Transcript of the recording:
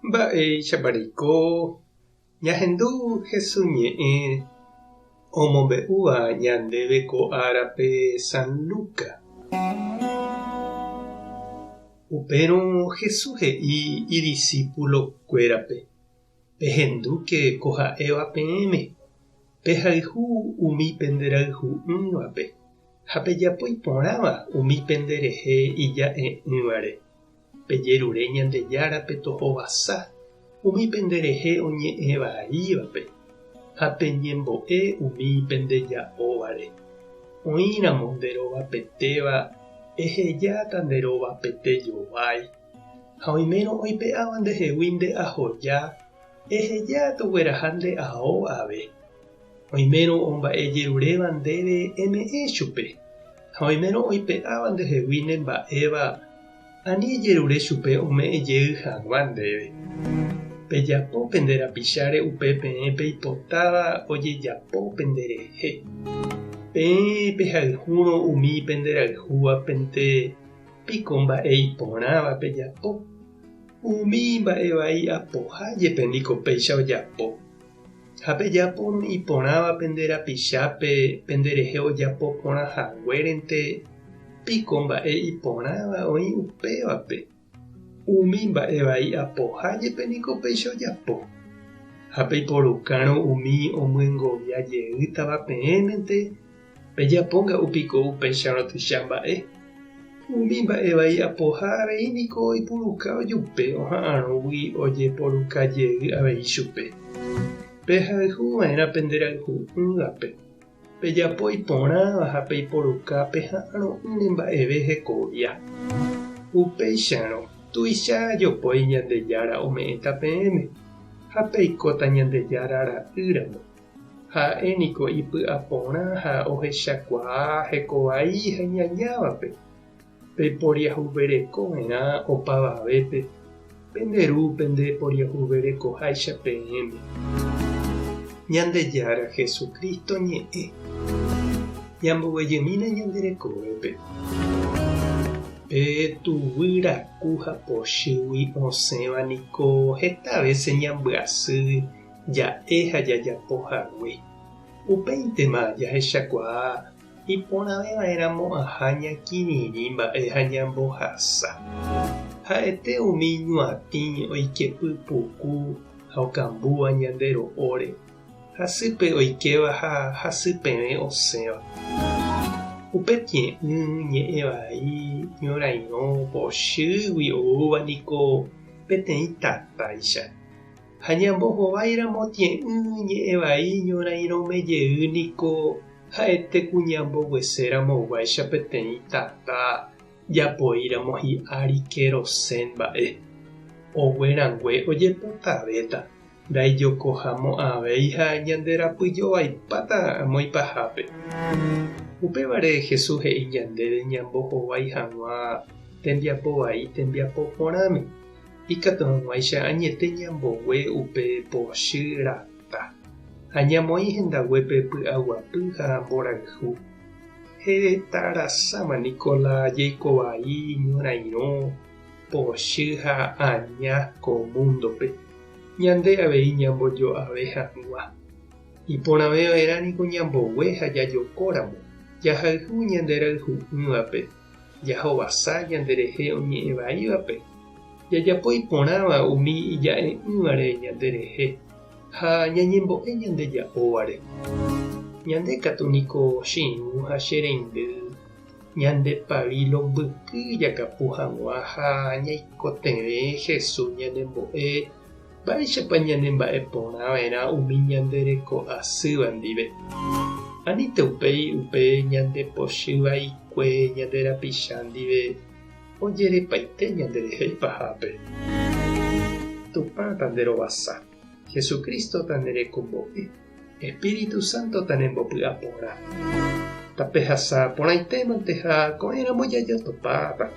Mba'éichapa reiko ñahendu Jesús ñe'ẽ omombe'úva ñandéve ko árape San Lucas? Upérõ Jesús he'i idisípulokuérape, Pehendúke ko ha'éva peẽme, pehayhu umi penderayhu'ỹvape ha pejapo iporãva umi penderehe ija'e'ỹvare. Pejerure Ñandejárape tohovasa umi penderehe oñe'ẽ vaívape, ha peñembo'e umi pendeja'óvare. Oĩramo nde rovapetéva, ehejáta nde rovapete jovái, ha oimérõ oipe'áva ndehegui nde ahoja, eheja togueraha nde ao ave. Oimérõ omba'ejeruréva ndéve eme'ẽ chupe, ha oimérõ oipe'áva ndehegui ne mba'éva, ani ejerure chupe ome'ẽ jey hag̃ua ndéve. Pejapo pende rapicháre upe peẽ peipotáva ojejapo penderehe. Peẽ pehayhúrõ umi penderayhúvapente piko mba'e iporãva pejapo? Umi mba'e vai apoha jepe niko péicha ojapo. Ha pejapo iporãva pende rapichápe penderehe ojapo porã haguérente, piko mba'e iporãva oĩ upévape? Umi mba'e vai apoha jepe niko péicha ojapo. Ha peiporukárõ umi omyengovia jeýtava peẽmente, Pejapo nga'u piko upéicharõ tuicha mba'e? Umi mba'e vai apoha avei niko oipuruka ojupe oha'arõgui ojeporuka jey avei chupe. Pehayhu va'erã pende rayhu'ỹvape, pejapo iporãva ha peiporuka peha'arõ'ỹre mba'eve hekovia. Upéicharõ, tuicha jopói Ñandejára ome'ẽta peẽme, ha peikóta Ñandejára ra'ýramo. Ha'e niko ipy'aporã ha ohechakuaa hekovai ha iñañávape. Peiporiahuvereko va'erã opavavépe, pende Ru pende poriahuverekoháicha peẽme. Ñandejára Jesucristo ñe'ẽ. Ñamboguejymína ñande rekovépe. Pe tuguy raku ha pochýgui osẽva niko heta vése ñambyasy ja'e ha jajapo hague. Upéintema jahechakuaa iporãve va'erãmo'ãha ñakirirĩ mba'e ha ñambohasa. Ha'ete umi ñuatĩ oike pypuku ha okambúva ñande ro'óre, hasýpe oikéva ha hasypevẽ osẽva. Upe tie'ỹ, ñe'ẽ vai, ñorairõ, pochýgui oúva niko peteĩ tatáicha. Ha ñambohováiramo tie'ỹ ñe'ẽ vai ñorairõme jey niko ha'ete ku ñambogueséramo guáicha peteĩ tata japoíramo hi'ári kerosén mba'e. Ogue rangue ojepotavéta, ndaijokohamo'ãvéi ha ñande rapyjovaipáta amo ipahápe. Upévare Jesús he'i ñandéve ñambohovái hag̃ua tembiapo vai tembiapo porãme. Ikatu hag̃uáicha añete ñambogue upe pochy rata, ha ñamoĩ hendaguépe py'aguapy ha mborayhu. Heta rasáma niko la jeiko vai, ñorairõ, pochy ha aña ko múndope, ñande avei ñambojo'ave hag̃ua. Iporãve va'erã niko ñambogue ha jajokóramo, jahayhu ñande rayhu'ỹvape. Jahovasa ñanderehe oñe'ẽ vaívape, jajapo iporãva umi ija'e'ỹvare ñanderehe ha ñañembo'e ñande ja'óvare. Ñande katu niko che irũ ha che reindy, ñande pavilo mbyky jakapu hag̃ua ha ñaikotevẽ Jesús ñanembo'e Mba'éichapa ñanemba'eporã va'erã umi ñande reko asýva ndive? Anínte upéi upe ñande pochy vaikue ñande rapicha ndive ojerepaite ñanderehe ipahápe. Tupã tanderovasa, Jesucristo tanderekombo'e, Espíritu Santo tanembopy'aporã. Tapehasa porãitémante ha ko'ẽramo jajotopáta.